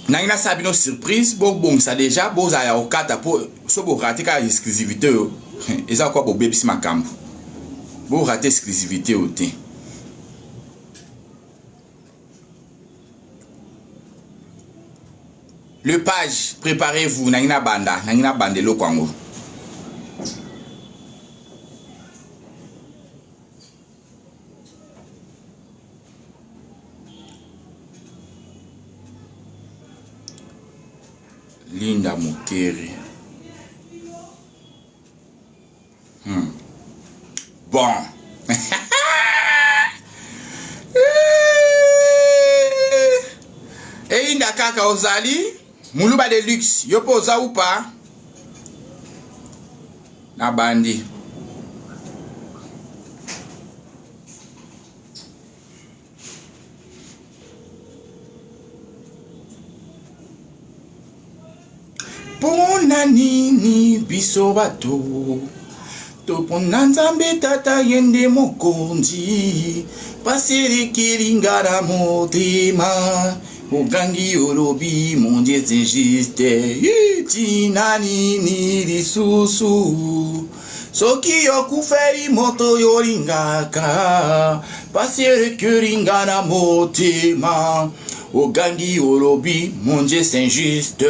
Nangi nasala bino surprise, bobongisa deja, bozala ya kokata po so borate kaka exclusivité oyo eza kwa bobebisi makambo. Borate exclusivité oyo te. Le page, préparez-vous, nangi na banda, nangi na banda eloko yango. Linda Mokeri. Hmm. Bon. Eyinda kaka ozali muluba de luxe yo mpe oza upa nabandi Pona nini biso bato topona Nzambe Tata ye nde mokonzi pasi elekeli nga na motema ogangi olobi mon Dieu c'est juste tina nini lisusu Soki okufeli moto yolingaka pasi elekeli nga na motema ogangi olobi mon Dieu c'est injuste.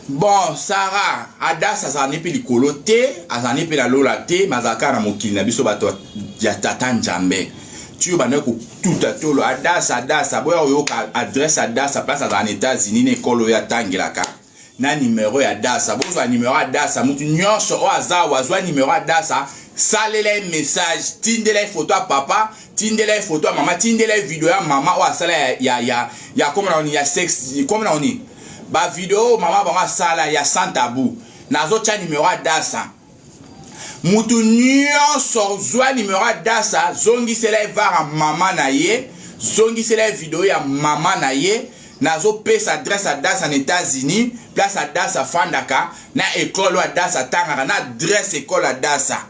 Bon Sarah Adas azala ne mpe likolo te azala ne mpe na lola te mais azala kaka na mokili na biso bato ya tata Nzambe ti oyo bandaki kotuta tolo Adas Adas aboya koyoka adresse Adas place azala na Etats-Unis na ekolo oyo atangelaka na numero ya dasa bozwa numero ya dasa mutu nyonso oyo aza awa azwa numero ya dasa salela ye message tindela ye foto ya papa tindela ye foto ya mama tindela ye video ya mama oyo asala ya, ya, ya, ya komona nini ya sexe komona nini ba video oyo mama bango asala ya sans tabou nazotya numero ya dasa Mutu nyonso zwa numero ya Dasa, zongisela ye var ya mama na ye, zongisela ye video ya mama na ye. Nazopesa adresse ya Dasa na Etats-Unis, place ya Dasa afandaka, na ekole oyo Dasa atangaka, na adresse ekole ya Dasa.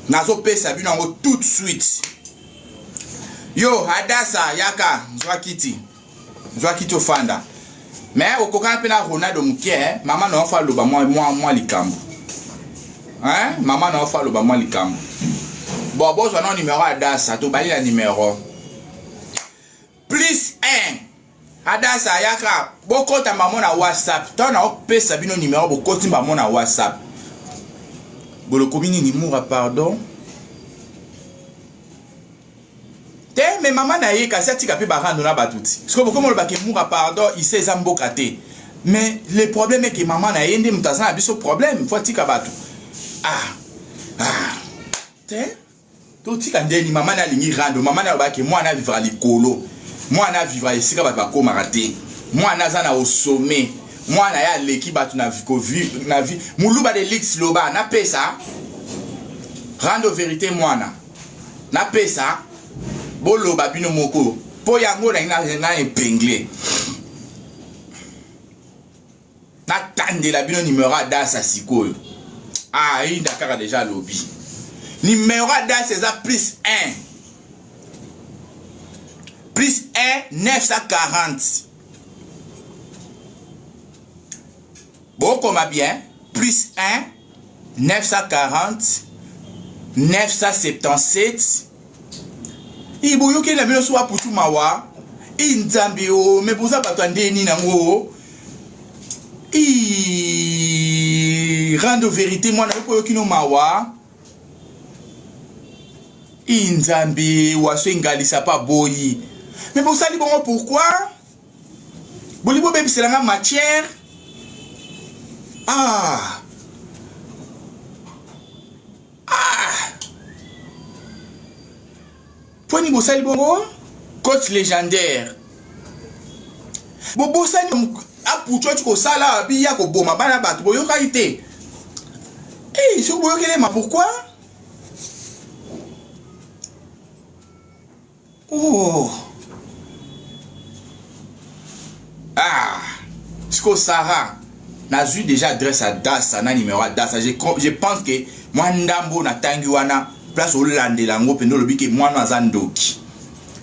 Nazopesa bino yango tout de suite. Yo Hadassa yaka, zwa kiti. Zwa kiti ofanda. Mais okokana mpe na Ronaldo moke, eh? Mama na yo fo aloba mwa, mwa, mwa likambo. Hein? Mama na yo fo aloba mwa likambo. Bon, bozwa na numero ya Dasa, tobali na numero. Plus 1. Adasa yaka, bokota mamo na WhatsApp. Ntango na opesa bino numero, bokoti mamo na WhatsApp. Bolokomi nini Mura, pardon? Te mais mama na ye kasi atika pe ba rando na batu ti sikoyo bokomi oloba ke mura pardon ise eza mboka te mais le problème est que mama na ye nde moto aza na biso problème faut atika batu ah ah te totika ndeni mama na alingi rando mama na alobaka ke mwana avivra likolo mwana avivra esika bato bakomaka te mwana aza na osome mwana ye aleki bato na na vie muluba de lix loba napesa rando verite mwana Napesa boloba bino moko po yango nalingi na epingle natandela bino numero ya dasa sikoyo. Ah, inda kaka deja alobi numero ya dasa eza plus 1 plus 1 940 bokoma bien plus 1 940 977 i boyokeli na bino so baputu mawa i nzambe o me boza bato ya ndenge nini yango i rando verite mwana yo mpo oyoki no mawa i nzambe waso engalisa pa boyi me bosali bongo pourquoi Bolingi bobebisela nga matière? Ah! Ah! Poni bosali bongo? Coach légendaire. Bobosani aputu ati kosala biya koboma bana bato boyokaki te. Eh, soki boyokelema pourquoi? Oh. Ah. Siko Sarah, nazwi déjà adresse ya Dasa na numéro ya Dasa. Je, je pense que mwa ndambo natangi wana place olandela yango mpenza olobi ke mwana aza ndoki.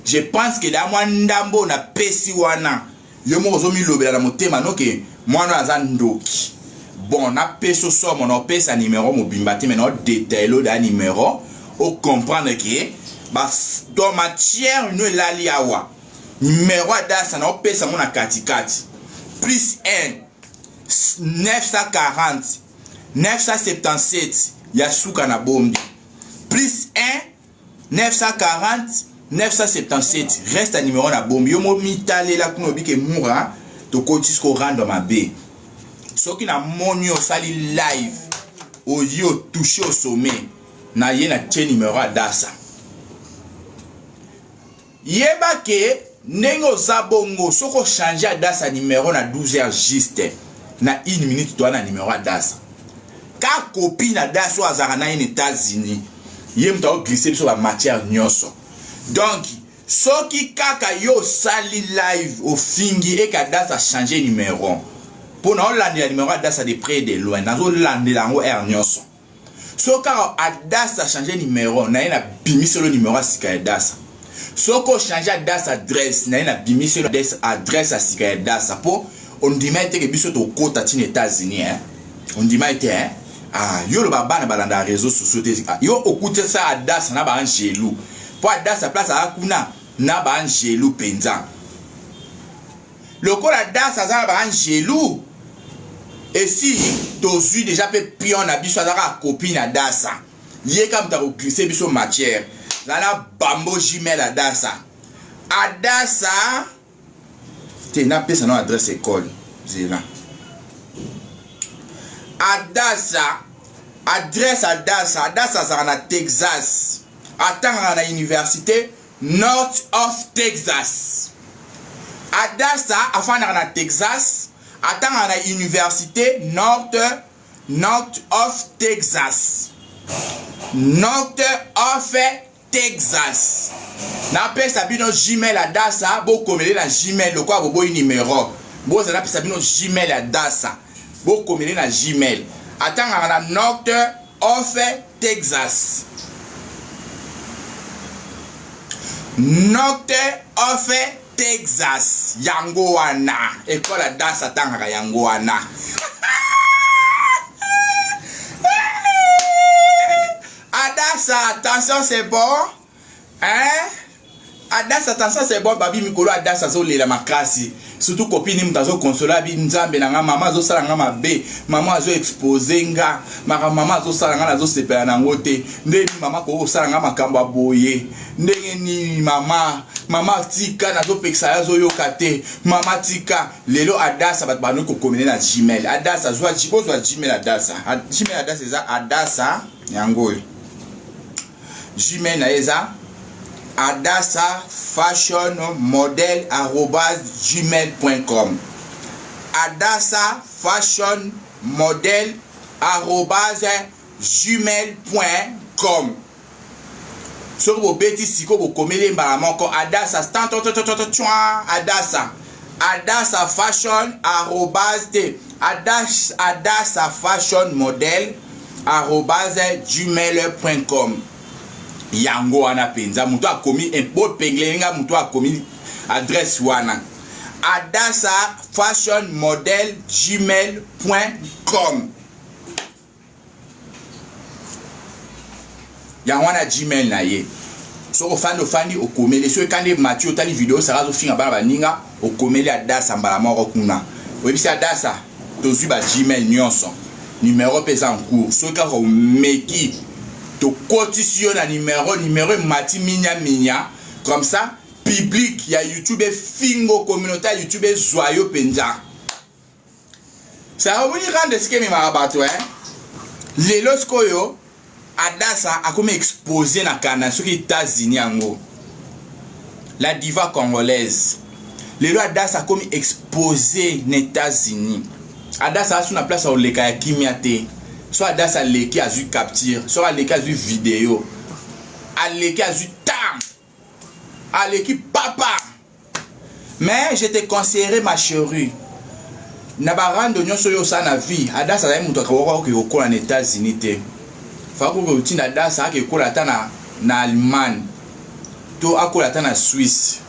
Je pense que da mwa ndambo napesi wana. Yo moko ozomilobela na motema no ke mwana oyo aza ndoki. Bon, napesa somo na opesa numero mobimba te, mais na odetaille oda numero o comprendre ke ba to matière no elali awa. Numero adasa na opesa ngo na katikati. Plus 1 940 977 ya suka na bombi. Plus 1 940 977 reste numero na bombi yo momitalela kuna obike mura tokoti siko rendre mabe soki namoni osali live oyi otouche au sommet na ye na tie numero adasa yeba ke ndenge oza bongo soki ochange adasa numero na 12 heures juste na 1 minute toa na numero adasa ka copine adasa oyo azalaka na ye na États-Unis ye moto akoglisse biso bamatière nyonso donc soki kaka yo osali live ofingi eke adasa change numero mpo na olandela numero adasa de près de loin nazolandela yango heure nyonso soki kaka adasa change numero na ye na bimiselo numero ya sika ya dasa soki ochange adasa adresse na ye na bimiselo adresse ya sika ya dasa mpo ondima ete ke biso tokota ntina États-Unis eh? Ondima ete eh? Ah, yo loba bana balanda réseau sociaux te ah, yo okutisa adasa na baangelu mpo adasa place aza kuna na baangelu mpenza lokola dasa aza na baangelu esi tozwi deja mpe pion na biso aza kaka copine ya dasa ye kaka moto akoglise biso matière za na bambo jimel adasa adasa te napesa na adresse école zela adasa adresse adasa adasa azalaka na Texas atangaka na université North of Texas. Adasa afandaka na Texas, atangaka na université North, North of Texas. North of Texas. Napesa bino Gmail Adasa, bokomele na Gmail lokola boboyi numero. Boza napesa bino Gmail Adasa. Bokomele na Gmail. Atangaka na North of Texas. North of Texas. Yango wana. Ekole Adasa atangaka yango wana. Adasa, attention, c'est bon. Hein? Adasa, attention, c'est bon. Babi mikolo Adasa azolela makasi. Surtout copine moto azokonsola abi nzambe na nga mama azosala nga mabe mama azo expose nga makambo mama azosala nga nazosepela na yango te ndenge nini mama akoki kosala nga makambo ya boye ndenge nini mama mama tika nazopekisa ye azoyoka te mama tika lelo adasa bato banoki kokomele na gmail adasa zwa bozwa gmail adasa gmail adasa eza adasa yango oyo gmail na ye eza adasa fashion model arobase gmail point com adasa fashion model arobase gmail point com soki bobeti sikoyo bokomeli ye mbala moko adasa adasa adasa fashion arobase te adasa, adasa fashion model arobase gmail point com yango wana mpenza moto akomi bopengleli nga moto akomi adresse wana adasa fashion model gmail point com yango wana gmail na ye soki ofandi ofandi okomeli soki ekandi mathieu otali video sara azofinga bana baninga okomeli adasa mbala moko kuna oyebisi adasa tozwi ba gmail nyonso numero mpe eza en cours soki kaka omeki tokotisi yo na numero numero emati minya minya comme ça public ya youtube efingo communauté ya youtube ezwa yo mpenza Sara omoni rendre esika ememaka bato eh? Lelo sikoyo Adasa akomi expose na Canada soki États-Unis yango la diva congolaise lelo Adasa akomi expose na États-Unis Adasa asu na place ya koleka ya kimia te so Adasa aleki azwi capture so aleki azwi video aleki azwi tam aleki papa Mais je te conseillerais ma cherie na ba rando nyonso oyo osala na vie Adasa azali moto akoki kokola na États-Unis te fakoki kotinda Adasa ake kokola ata na, na Allemagne to akola ata na Suisse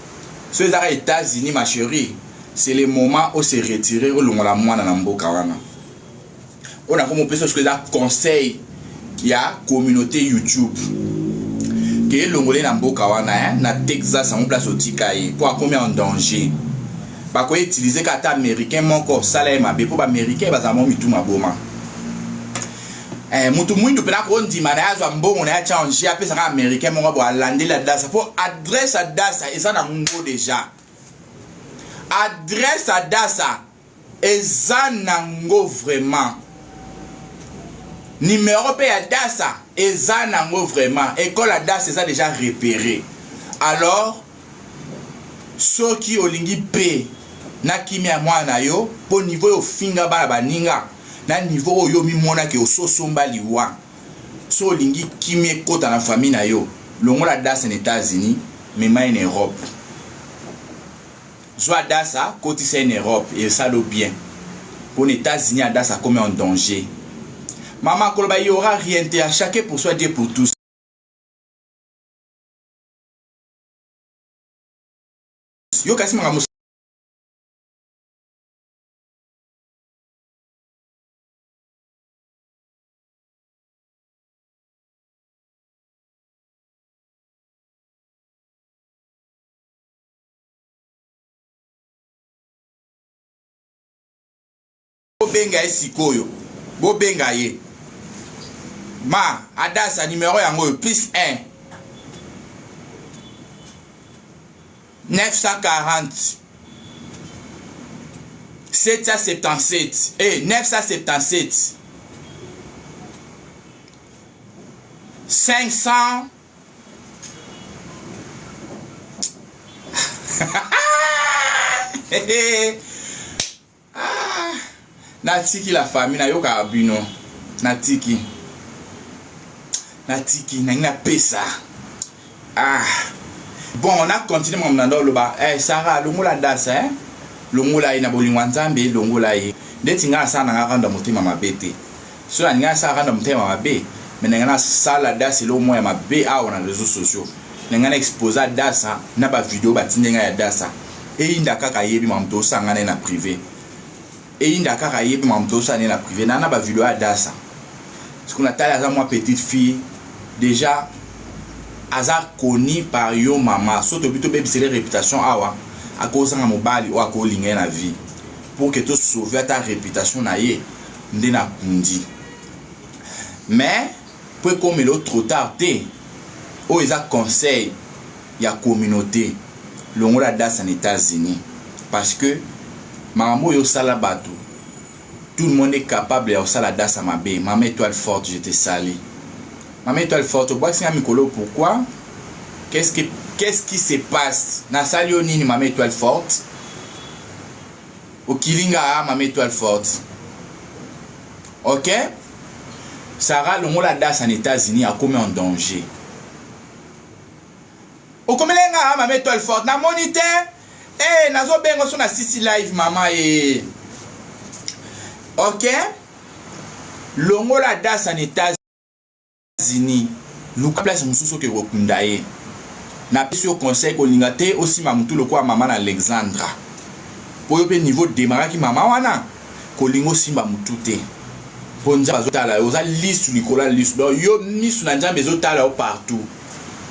so ezaka États-Unis ma cherie. C'est le moment o se retirer, olongola mwana na mboka wana. Oyo nakomi opesa soki eza conseil ya communauté YouTube ke elongole na mboka wana eh, na Texas yango place otika ye mpo akomi en danger. Bakoki utiliser ka ata américain moko sala ye mabe mpo baaméricain bazala mo mitu maboma. Eh, mutu mwindu mpena akondima na ye azwa mbongo na ye atya ange apesaka américain moko bo alandeli adasa mpo adresse adasa eza na ngo deja adresse adasa eza na ngo vraiment numero mpe ya dasa eza nango vraiment école ya dasa eza déjà repéré. Alors soki olingi mpe na kimia ya mwana na yo, mpo niveau oyo ofinga bana baninga na niveau oyo omimonaki ososomba liwa, so olingi kimia ekota na famille na yo, longola dasa na États-Unis, mema ye na Europe. Zwa dasa, kotisa ye na Europe, esalo bien. Mpo na États-Unis adasa akomi en danger. Mama koloba y aura rien te, à chacun pour soi, Dieu pour tous. Yo kasi makambo bobenga ye sikoyo, bobenga ye ma adasa numero yango oyo plus 1 940 777 eh 977 500 ah, natiki la famille, nayokaka bino, natiki natiki nangi napesa. Ah bon, na continue makambo na ndo oloba. Eh, Sara, longola dasa, eh? Longola ye na bolingo ya Nzambe, longola ye. Ndeti ngai asala nanga rando ya motema mabe te. So nalingi asala rando ya motema mabe, me ndenge nasala dasa eloko moko ya mabe awa na réseaux sociaux, ndenge na expose dasa na bavideo batindi ngai ya dasa, eyinda kaka ayebi makambo tosanga naye na privé, eyinda kaka ayebi makambo tosala naye na privé na bavideo ya dasa. Siko natali aza mwa petite fille déjà, aza connu par yo mama. So tobi tobebisele réputation awa, akozanga mobali oyo akolinga ye na vie. Pour que tosauve ata réputation na ye nde nakundi, mais po ekomela o trop tard te. Oyo eza conseil ya communauté: longola dasa na États-Unis, parce que makambo oyo osala bato, tout le monde est capable ya kosala dasa mabe. Mama Étoile Forte, je te salue. Mama Étoile Forte, obwakisi nga mikolo, pourquoi? Qu'est-ce qui se passe? Nasali yo nini, mama Étoile Forte? Okili nga, mama Étoile Forte. Ok, Sarah, longola dasa na États-Unis, akomi en danger. Okomeli nga, mama Étoile Forte, namoni te. Eh, nazobenga so na sisi live mama e. Ok, longola dasa na États-Unis, luka place mosusu oke kokunda ye. Napesi yo conseil, kolinga te osima motu lokola mama na Alexandra, mpo yo mpe niveau demaraki mama wana, kolinga osimba motu te, mpo Nzambe azotala yo, oza lisu likolo ya lisu. Donc yo misu na Nzambe ezotala yo partout.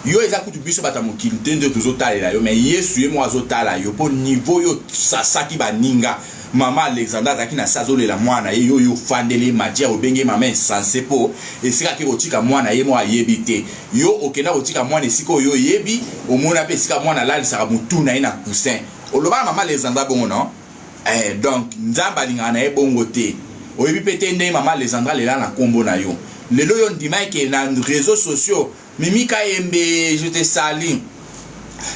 Yo eza kutu biso bato ya mokili te nde tozotalela yo, mais Yesu ye moko azotala yo, mpo niveau yo sasaki baninga. Mama Alexandre azalaki na se azolela mwana ye, yo oyo ofandeli ye matière, obenge mama insensé, mpo esika ake kotika mwana ye moko ayebi te. Yo okenda kotika mwana esika oyo oyebi, omona mpe esika mwana alalisaka motu na ye na coussin. Olobaka mama Alexandre bongo, non? Eh, donc Nzambe alingaka na ye bongo te. Oyebi mpe te ndenge mama Alexandre alela na nkombo na yo. Lelo yo ndima eke na réseaux sociaux. Mimi Kayembe, je te salue.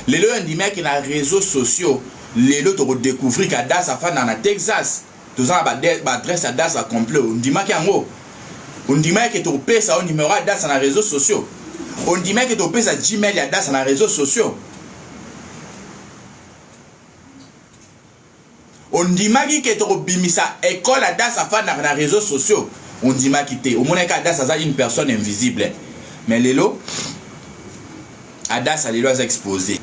Lelo yo ndima eke na réseaux sociaux, lelo tokodécouvrir ka das afanda na Texas, toza na baadresse ya das complet. Ondimaki yango? Ondimaki eke tokopesa yo numero ya dasa na réseaux sociaux? Ondimaki eke tokopesa Gmail ya dasa na réseaux sociaux? Ondimaki ke tokobimisa ekole ya das afandaka na réseaux sociaux? Ondimaki te. Omonaki Adas aza une personne invisible, mais lelo Adas lelo aza exposé.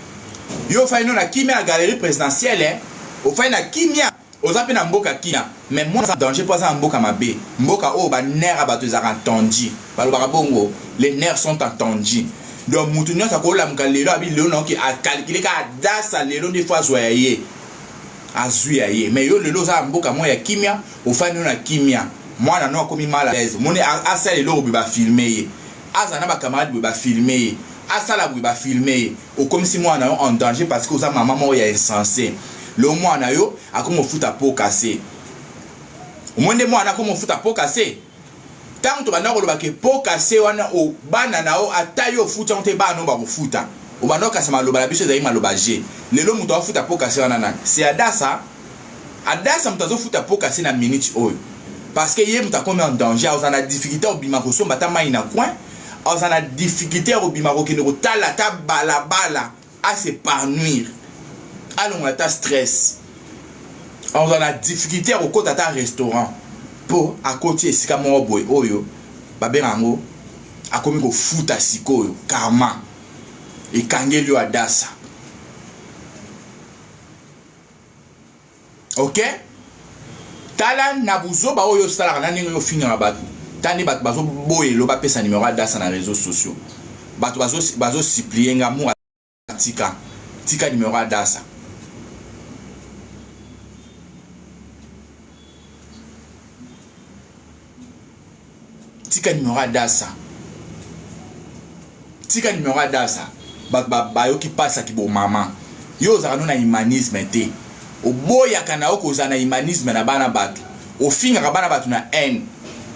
Yo ofandi no na kimia ya galerie présidentielle, eh? Ofandi na kimia, oza mpe na mboka kimia, mais mwana aza danger mpo aza na mboka mabe, mboka oyo ba nerfs ya bato ezalaka entendu. Balobaka bongo, les nerfs sont entendus. Donc mutu nyonso akolamuka lelo abi lelo naoki a calculer kaka adasa lelo nde faut azwa ya ye. Azwi ya ye. Mais yo lelo oza na mboka moko ya kimia, ofandi no na kimia. Mwana no akomi mal à l'aise. Omoni asala eloko boye ba filmer ye. Azala na ba camarades boye ba filmer ye. Asala boye ba filmer ye. Okomisi mwana na yo en danger parce que oza mama moko ya insense. Lelo mwana na yo akomi kofuta pot casse. Omoni nde mwana akomi kofuta pot casse. Tango tobanda koloba ke pot casse wana o bana na yo ata yo ofuti yango te bana no bakofuta. Obanda kokasa maloba na biso ezali maloba je. Lelo moto afuta pot casse wana nani? C'est Adassa. Adassa moto azofuta pot casse na minute oyo. Parce que ye moto akomi en danger, aza na difficulté obima kosomba ata mai na coin, aza na difficulté ya kobima kokende kotala ata balabala, a s'épanouir, alongola ata stress. Aza na difficulté ya kokota ata restaurant po akoti esika moko boye oyo babenga yango akomi kofuta sikoyo karma ekangeli yo Adassa. Ok, tala na buzoba oyo osalaka na ndenge oyo ofingaka bato, tala nde bato bazoboyelo bapesa numero Adassa na réseaux sociaux. Bato bazosupplier nga mura tika tika numero Adassa. Tika numero Adassa, tika numero Adassa. Bato bayoki mpasi ya kibomama. Yo ozalaka no na humanisme te, oboyaka na yo kozala na humanisme na bana bato, ofingaka bana bato na haine.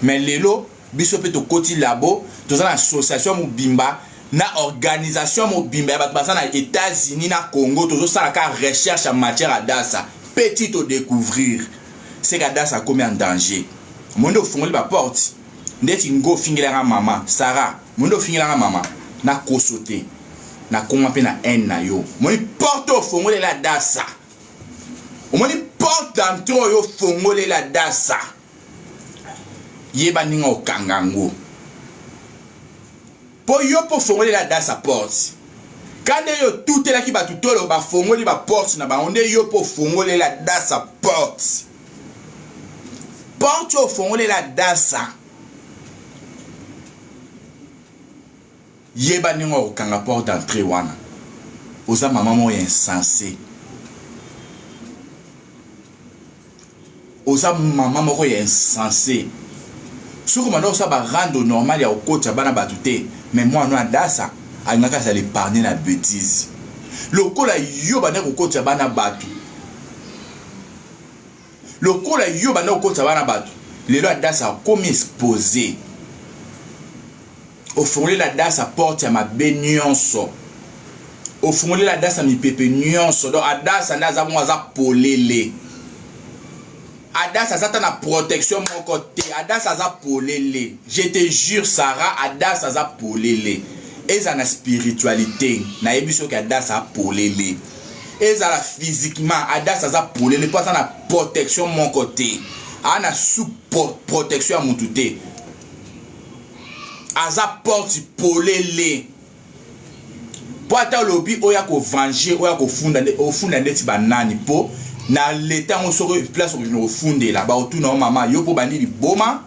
Mais lelo biso mpe tokoti labo, toza na association mobimba na organisation mobimba ya bato baza na États-Unis na Congo, tozosala ka recherche ya matière Adassa petit todécouvrir seke Adassa akomi en danger. Monde ofungoli baporte ndeti ngo ofingelanga mama Sara, monde ofingelanga mama nakoso te, nakoma mpe na haine na yo. Omoni porte ofongolela Adassa, omoni porte d'entrée oyo ofongolela Adassa, yeba ndenge okanga yango mpo yo mpo ofongolela Adassa porte. Ka nde yo otutelaki bato tolo bafongoli baporte na bango, nde yo mpo ofongolela Adassa porte. Porte oyo ofongolela Adassa, yeba ndenge okokanga porte d'entrée wana. Oza mama moko ya insensé, oza mama moko ya insensé. Soki obanda kosala barando normal ya kokotisa bana bato te, mais mwana Adassa alingaki azala épargne na bêtise. Lokola yo banda kokotisa bana bato, lokola yo banda kokotisa bana bato, lelo Adassa akomi exposé. Ofungolela Adassa porte ya mabe nyonso, ofungolela Adassa mipepe nyonso. Donc Adassa nde aza bongo, aza polele. Adassa aza ta na protection moko te, Adassa aza polele. Je te jure Sarah, Adassa aza polele. Eza na spiritualité, nayebi soki Adassa apolele. Ezala physiquement, Adassa aza polele mpo aza na protection moko te, aza na sous protection ya mutu te, aza porte polele. Mpo ata olobi oyo akovange, oyo akofunda, ofunda ndeti banani mpo na leta yango. Soki place okokende kofundela, baotuna yo mama yo mpo bandi liboma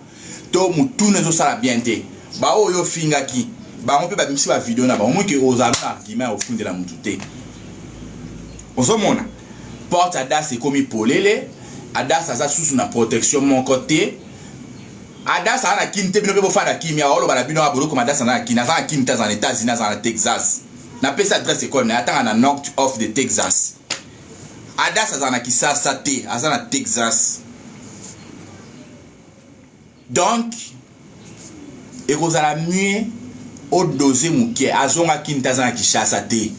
to motuna ezosala bien te. Baoyo ofingaki bango mpe babimisi bavideo na bango, moke ozala na argument ya kofundela motu te. Ozomona porte Adassa ekomi polele. Adassa aza susu na protection moko te. Adassa aza na Kini te, bino mpe bofanda kimia. Oloba na bino abolokoma Adassa aza na Kini, aza na Kini te, aza na États-Unis, aza na Texas. Napesi adresse ekole na ye, atanga na North of the Texas. Adassa aza na Kisasa te, aza na Texas. Donc ekozala mieux odose moke, azonga Kini te, aza na Kinshasa te.